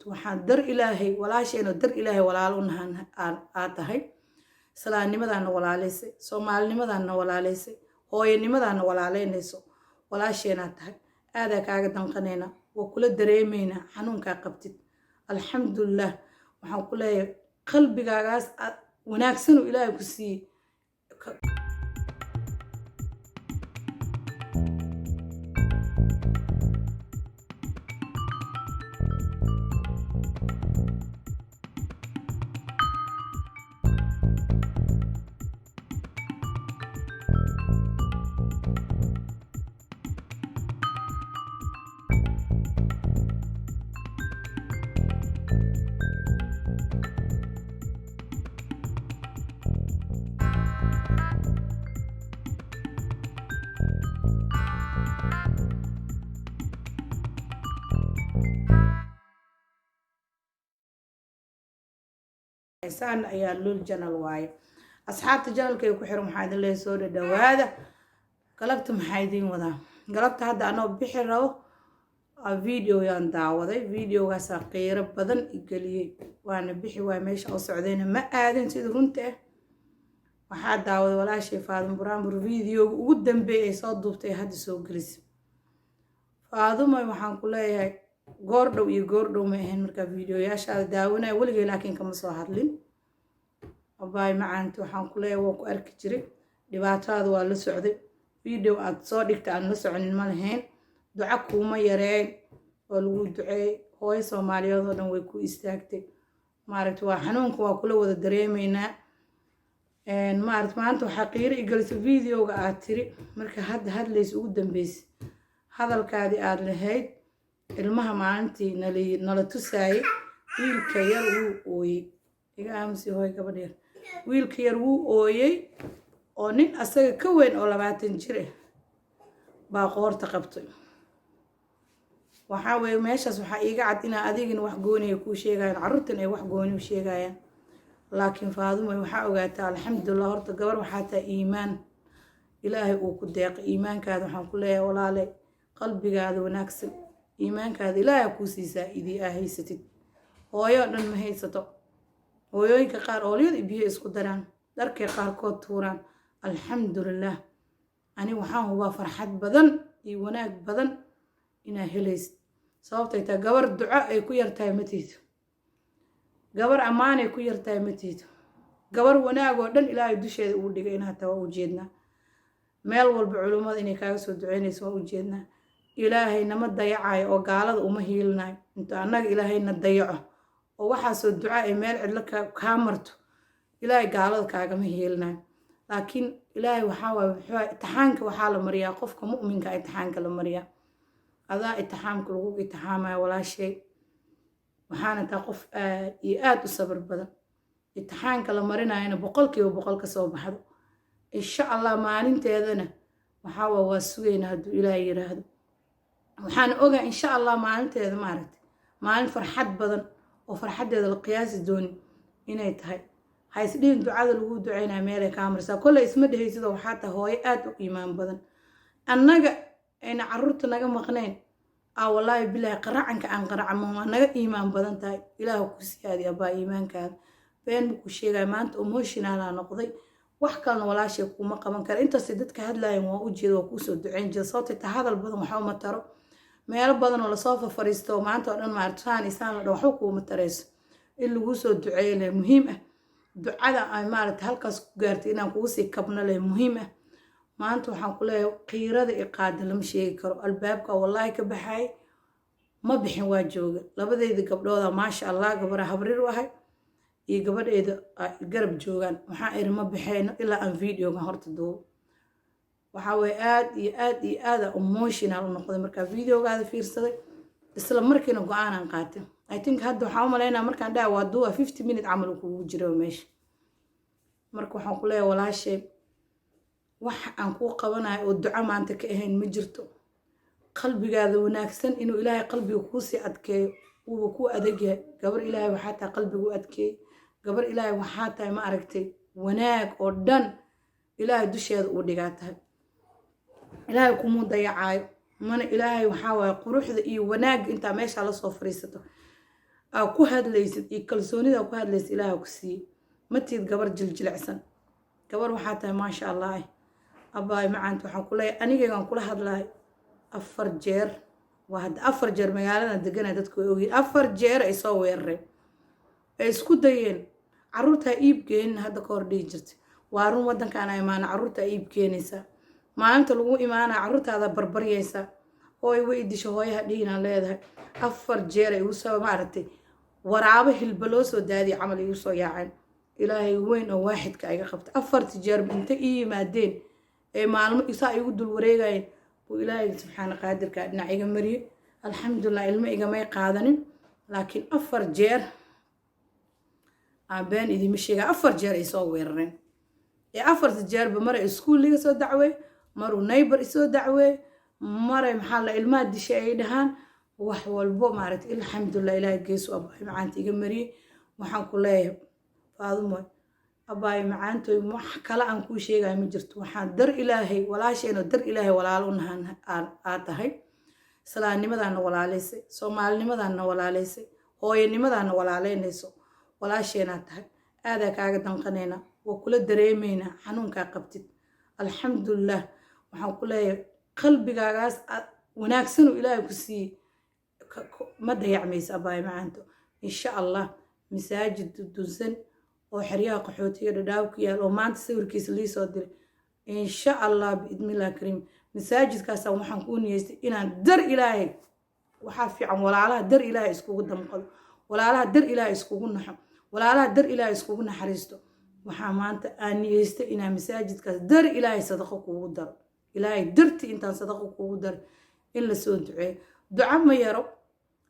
Jirto waxaan dar Ilaahay walaasheena, dar Ilaahay walaalo unahan aad tahay. Islaamnimadaana walaalaysay, soomaalinimadaana walaalaysay, hooyanimadaana walaalaynayso. Walaasheenaa tahay, aadaa kaaga danqanaynaa, waa kula dareemaynaa xanuunkaa qabtid. Alxamdulilah, waxaan ku leeyahay qalbigaagaas wanaagsanuu Ilaahay ku siiyey. Saan ayaa Lul Channel waaye. Asxaabta channelkay ku xiran, waxaa idin leeyahay soo dhadhawaada. Galabta maxaa idiin wadaa? Galabta hadda anoo bixi rabo videoyaan daawaday. Videogaasaa qiiro badan igeliyey, waana bixi waay. Meesha oo socdayna ma aadin. Sida runta ah, waxaa daawaday walaashay Faadimo Buraanbur, videoga ugu dambeeyay ay soo duubtay, hadda soo gelisay. Faadumay, waxaan ku leeyahay goordhow iyo goordhow ma ahayn markaa videoyaashaada daawanaya weligay, laakiin kama soo hadlin. Abaay macaanti, waxaan ku leeyahay waan ku arki jiray, dhibaatadaada waa la socday. Video aad soo dhigta aan la soconin ma lahayn. Duco kuuma yareen, waa lagu duceeyey. Hooyo Soomaaliyeed oo dhan way ku istaagtay. Maaragta, waa xanuunka waa kula wada dareemaynaa. Maaragta, maanta waxaa qiiro igelisay videoga aad tiri marka hadda hadlaysa ugu dambeysay, hadalkaadii aad lahayd ilmaha maalintii nala tusaayey, wiilka yar wuu ooyey. Iga aamusi hooy, gabadh yar. Wiilka yar wuu ooyey oo nin asaga ka weyn oo 20 jir ah baa qoorta qabtay. Waxaa weeye, meeshaas waxaa iiga cad inaa adigina wax gooniya kuu sheegayaan, carruurtan ay wax gooni u sheegayaan. Laakiin Faadumay, waxaa ogaataa, alxamdulilah, horta gabar waxaa tahay iimaan Ilaahay uu ku deeqay. Iimaankaada waxaan ku leeyahay, walaale, qalbigaada wanaagsan, iimaankaada Ilaahay kuu siisaa idii aa haysatid. Hooyo dhan ma haysato. Hooyooyinka qaar oolyada biyo isku daraan, dharkay qaarkood tuuraan. Alxamdulilah, ani waxaan hubaa farxad badan iyo wanaag badan inaa helaysid. Sababtay tahay, gabar duco ay ku yartahay ma tihid, gabar ammaanay ku yartahay ma tihid, gabar wanaag oo dhan Ilaahay dusheeda uu dhigay inaad tahay waa ujeednaa. Meel walba culummada inay kaaga soo duceynayso waa ujeednaa. Ilaahay nama dayacayo oo gaalada uma hiilinayo. Inta annaga Ilaahayna dayaco oo waxaasoo duca ay meel cidlo kaa marto, Ilaahay gaalada kaagama hiilinayo. Laakiin Ilaahay waxaa waaye, wuxuu itixaanka waxaa la mariyaa qofka mu'minka, itixaanka la mariyaa. Adaa itixaamka lagu itixaamaya, walaashay. Waxaana taa qof aad iyo aad u sabir badan, itixaanka la marinayana 100% ka soo baxdo, insha Allah. Maalinteedana waxaa waa sugaynaa hadduu Ilaahay yiraahdo. Waxaan ogaa, insha Allah, maalinteeda, maaragtay, maalin farxad badan oo farxaddeeda la qiyaasi doonin inay tahay. Ha isdhihin ducada lagu duceynaya meelay kaa marsaa. Kolley isma dhehaysidoo waxaa tahay hooyo aad u iimaan badan. Annaga ayna carruurta naga maqnayn aa, wallaahi bilaahi, qaracanka aan qaracmo waa naga iimaan badan tahay. Ilaah ku siyaadi abbaa iimaankaada. Been buu ku sheegaya. Maanta emotionalaa noqday, wax kalena walaashay kuma qaban kara. Intaasay dadka hadlayan waa ujeeda, waa kuusoo duceyn jira. Sababtay ta, hadal badan waxa uma taro. Meelo badan oo lasoo fafariisto maanta oo dhan, maarata, saan isaan la dhan waxba kuuma tarayso. In laguu soo duceeyo leh muhiim ah. Ducada ay, maarata, halkaas ku gaartay inaan kugu sii kabno leh muhiim ah. Maanta waxaan ku leeyahay qiirada i qaada lama sheegi karo. Albaabka wallaahi ka baxay, ma bixin, waa jooga. Labadeyda gabdhooda, maasha Allah, gabadha habrir u ahay iyo gabadheyda garab joogaan. Waxaan iri ma baxeyno ilaa aan videogan horta duubo. Waxaa waye, aad iyo aad iyo aada emotional u noqday markaa videogaada fiirsaday. Isla markiina go-aanaan qaatay. I think hadda waxaan u malaynaa markaan dhaha waa duuba, 50 minute camal uu kugu jiro meesha. Marka waxaan ku leeyahay, walaashay, wax aan kuu qabanayo oo duco maanta ka ahayn ma jirto. Qalbigaada wanaagsan inuu Ilaahay qalbiga kuusii adkeeyo, wuuba kuu adagyahay. Gabar Ilaahay waxaa tahay qalbigu u adkeeyey. Gabar Ilaahay waxaa tahay, ma aragtay, wanaag oo dhan Ilaahay dusheeda uu dhigaa tahay. Ilaahay kumuu dayacaayo mana. Ilaahay waxaa waaye quruxda iyo wanaagga intaa meeshaa lasoo fariisato. Aa ku hadlaysid iyo kalsoonida ku hadlaysid Ilaaha ku siiyey. Matiid gabar jiljilicsan, gabar waxaa tahay maasha Allah. Abaay macaanta, waxaan ku leeyahay, anigaygaan kula hadlahay 4 jeer, waa hadda 4 jeer magaaladan deganay, dadku way ogyihin. 4 jeer ay soo weerareen, ay isku dayeen caruurtaa iib geenin. Hadda ka hor dhihi jirtay, waa run. Wadankaan imaana, caruurtaa iib keenaysaa. Maalinta lagu imaanaa caruurtaada barbaryaysaa, hooy way disho, hooyaha dhihinaa leedahay. 4 jeer ay igu soo, maaragtay, waraabo hilba loo soo daadiyay camal igu soo yaaceen. Ilaahay weyn oo waaxidka iga qabtay. Afarti jeer intay ii yimaadeen ee maalmo saa igu dul wareegayeen buu Ilaahay subxaana qaadirka dhinac iga mariyey. Alxamdulilah, ilmo igamay qaadanin, laakiin 4 jeer aan been idima sheega, 4 jeer ay soo weerareen. Ee afarta jeerba maray iskuul iga soo dacwey, maruu neighbor isoo dacwey, maray maxaa la ilmaha dishay ay dhahaan, wax walbo, maaragtay. Alxamdulilah, Ilaahay geesu abaay macaanta iga mariyey. Waxaan ku leeyahay, Faadumoy, abaay macaantoy, wax kale aan kuu sheegaya ma jirto. Waxaan dar Ilaahay walaasheeno, dar Ilaahay walaalo unahan aad tahay. Islaamnimadaana walaalaysay, soomaalinimadaana walaalaysay, hooyanimadaana walaalaynayso. Walaasheenaad tahay, aadaa kaaga danqanaynaa, waa kula dareemaynaa xanuunkaa qabtid. Alxamdulilah, waxaan ku leeyahay, qalbigaagaas wanaagsanuu Ilaahay ku siiyey ma dayacmaysa, abaay macaanto. Insha Allah, masaajid dudunsan oo xeryaha qaxootiga Dhadhaab ku yaal oo maanta sawirkiisa liisoo diray, insha Allah, biidnillahi kariim, masaajidkaasa waxaan kuu niyeystay inaan dar Ilaahay. Waxaa fiican walaalaha dar Ilaahay iskugu damqado, walaalaha dar Ilaahay iskugu naxo, walaalaha dar Ilaahay iskugu naxariisto. Waxaa maanta aan niyeystay inaan masaajidkaas dar Ilaahay sadaqo kuugu daro, Ilaahay dartii intaan sadaqo kuugu daro in lasoo duceeyo. Duco ma yaro,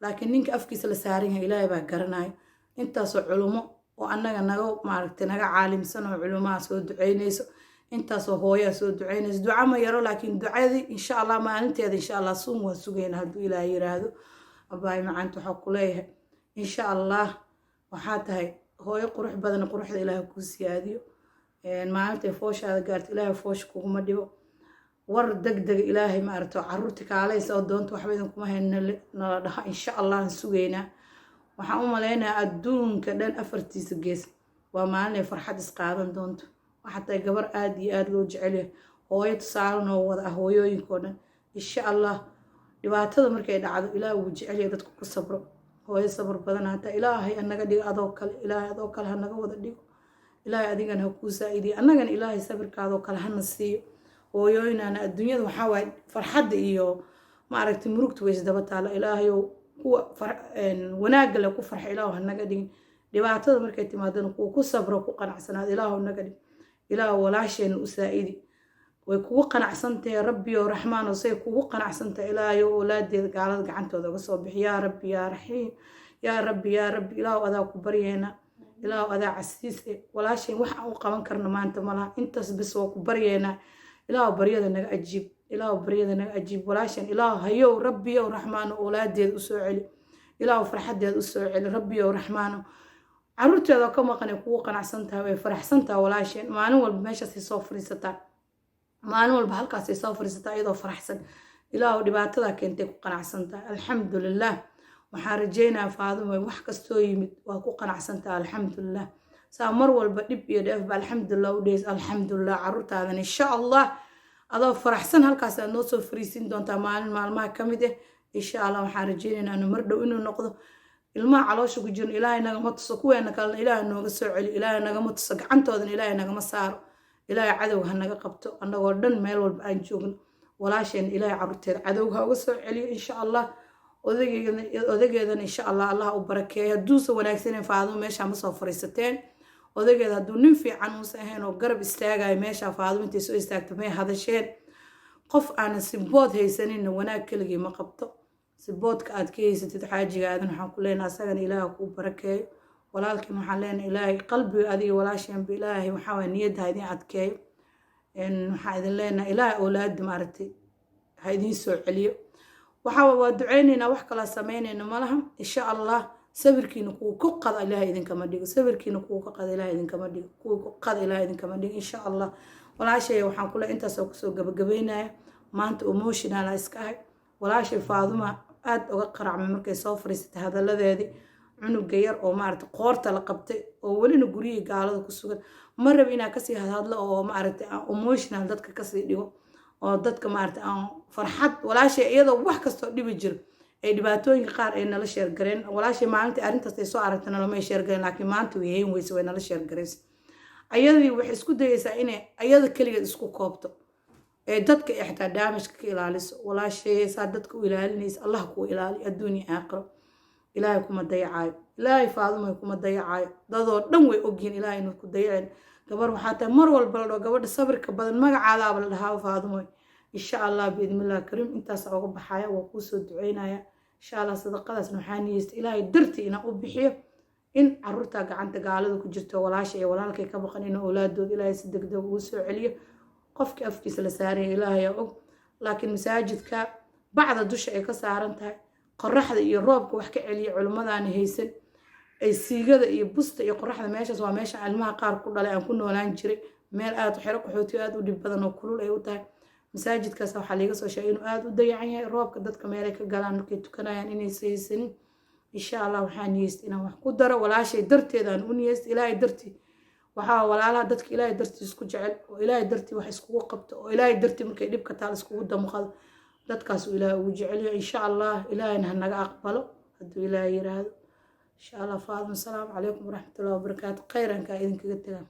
laakiin ninka afkiisa la saaran yahay Ilaahay baa garanaya. Intaasoo culumo oo annaga naga, maaragtay, naga caalimsan oo culumaha soo duceynayso, intaasoo hooyaa soo duceynayso. Duco ma yaro, laakiin ducadii insha Allah maalinteeda insha Allah suun waa sugayna hadduu Ilaahay yiraahdo. Abaay macaanta, waxaa ku leeyahay, insha Allah, waxaa tahay hooyo qurux badan. Quruxda Ilaahay kuu siyaadiyo. Maalintay fooshaada gaarto Ilaahay foosha kuguma dhibo. War deg dega Ilaahay, maaragto, caruurta kaalaysa oo doonta waxba idinkuma hayn nala dhaha, insha Allah aan sugaynaa. Waxaan u malaynayaa adduunka dhan afartiisa gees waa maalin ay farxad isqaadan doonto. Waxaa tahay gabar aada iyo aada loo jecelyahay, hooyo tusaale noo wada ah hooyooyinkao dhan. Insha Allah, dhibaatada markay dhacdo Ilaah wuu jecelyahay dadku ku sabro. Hooyo sabr badan hataa Ilaahay anaga dhigo adoo kale, Ilaahay adoo kale hanaga wada dhigo. Ilaahay adigana ha kuu saa-idiyo, annagana Ilaahay sabirkaadoo kale hana siiyo. Hooyooyinana adduunyada waxaa waaye farxadda iyo, maaragtay, murugta way isdaba taala. Ilaahayow, kuwa wanaagga le ku farxa Ilaahu hanaga dhigin. Dhibaatada markay timaadana kuwa ku sabro, ku qanacsanaado Ilaahu naga dhig. Ilaahu walaasheena u saa-idi. Way kugu qanacsantahay, Rabbiyo Raxmaano, say kugu qanacsantahay. Ilaahayo, awlaadeeda gaalada gacantooda uga soo bixi, yaa Rabbi, yaa Raxiim, yaa Rabbi, yaa Rabbi. Ilaahu adaa ku baryeena, Ilaahu adaa casiise. Walaasheen wax aan u qaban karno maanta malaha, intaas bis waa ku baryeynaa. Ilaahu baryada naga ajiib, Ilaahu baryada naga ajiib. Walaasheen Ilaahu hayow, Rabbiyow Raxmaano, awlaadeeda usoo celi. Ilaahu farxadeeda usoo celi, Rabbiyow Raxmaano. Caruurteeda ka maqanay kugu qanacsan tahay, way faraxsan tahay walaasheen. Maalin walba meeshaasay soo fariisataa, maalin walba halkaasay soo fariisataa iyadoo faraxsan. Ilaahu dhibaatada keentay ku qanacsan tahay. Alxamdulilah, waxaan rajeynayaa, Faadimo, wax kastoo yimid waa ku qanacsan tahay. Alxamdulilah, saa mar walba dhib iyo dheefba alxamdulilah u dheys. Alxamdulilah, caruurtaadan insha Allah adoo faraxsan halkaas aad noo soo fariisin doontaa maalin maalmaha ka mid ah, insha Allah. Waxaan rajeynaynaa inu mar dhow inuu noqdo. Ilmaha caloosha ku jirno Ilaahay nagama tuso, kuweena kalena Ilaahay nooga soo celiyo. Ilaahay nagama tuso, gacantoodana Ilaahay nagama saaro. Ilaahay cadowga ha naga qabto annagoo dhan meel walba aan joogno. Walaasheena Ilaahay caruurteeda cadowga ha uga soo celiyo, insha Allah. Odageedana insha Allah Allah u barakeeyo. Hadduusan wanaagsaneyn, Faadimo meeshaa ma soo fariisateen. Odageeda hadduu nin fiican uusan ahayn oo garab istaagayo, meeshaa Faadimo intay soo istaagto may hadasheen. Qof aanan support haysaninna wanaag keligii ma qabto. Supportka aad ka haysatid xaajigaadan waxaan ku leenahay, asagana Ilaaha kuu barakeeyo. Walaalkiin waxaan leenahay, Ilaahay qalbiga adiga walaasheenba Ilaahay waxaa waye niyadda ha idin adkeeyo. Waxaan idin leenahay, Ilaahay awlaada, maaragtay, ha idiin soo celiyo. Waxaa waa duceyneynaa, wax kalaa sameynayna malaha. Insha Allah, sabirkiina kuwa ku qada Ilaahay idinkama dhigo, sabirkiina kuwa ka qada Ilaahay idinkama dhigo, kuwa ku qada Ilaahay idinkama dhigo, insha Allah. Walaashay waxaan kule intaasoo kusoo gabagabeynaya. Maanta emotional iska ahay. Walaashay Faaduma aada uga qaracmay markay soo fariisatay hadalladeedii. Cunuga yar oo maaragtay qoorta la qabtay oo welina guryihii gaalada ku sugan, ma rab inaa kasii hadhadlo oo maaragtay aan emotional dadka kasii dhigo oo dadka maaragtay aan farxad. Walaashay iyadoo wax kastoo dhibi jiro ay dhibaatooyinka qaar ay nala share gareen. Walaashay maalintii arrintaas ay soo aragtay nalamay share gareen, laakiin maanta way hayn weyse, way nala share garaysa. Ayadii waxay isku dayeysaa inay ayada keligeed isku koobto ee dadka ay xitaa damage-ka ka ilaaliso. Walaashay, saa dadka u ilaalinaysa Allah kuu ilaaliyo adduun iyo aakhiro. Ilaahay kuma dayacaayo, Ilaahay, Faadumay, kuma dayacaayo. Dadoo dhan way ogyihiin Ilaahay inuu ku dayacin. Gabar waxaa tahay mar walba la dhaho gabadha sabirka badan, magacaadaaba la dhahaa, Faadumoy. Insha Allah, biidnillah kariim, intaasa uga baxaya. Waa kuu soo duceynaya insha Allah. Sadaqadaasna waxaa niyeysta Ilaahay dartii inaan u bixiyo in caruurtaa gacanta gaalada ku jirto, walaasha iyo walaalkay ka baqan, inuu awlaadooda Ilaahay si degdeg ugu soo celiyo. Qofkii afkiisa la saaraya Ilaahay og, laakiin masaajidka bacda dusha ay ka saaran tahay, qoraxda iyo roobka wax ka celiya culimmadaana haysan, ay siigada iyo busta iyo qoraxda. Meeshaas waa meesha ilmaha qaar ku dhalay aan ku noolaan jiray, meel aada xero qaxootiyo aada u dhib badan oo kulul ay u tahay. Masaajidkaas waxaa liiga soo sheegay inuu aada u dayacan yahay, roobka dadka meelay ka galaan markay tukanayaan inaysa haysanin. Insha Allah, waxaa niyeystay inaan wax ku daro walaashay darteed aan u niyeystay Ilaahay dartii. Waxaa walaalaha dadka Ilaahay dartii isku jecel oo Ilaahay dartii wax iskugu qabto oo Ilaahay dartii markay dhibka taal iskugu damqado, dadkaasuu Ilaahay ugu jecelyahay. Insha Allah, Ilaahayna ha naga aqbalo hadduu Ilaahay yiraahdo. Insha Allah, Faadima, asalaamu calaykum waraxmatullahi wabarakaatu. Khayrankaa idinkaga tagaa.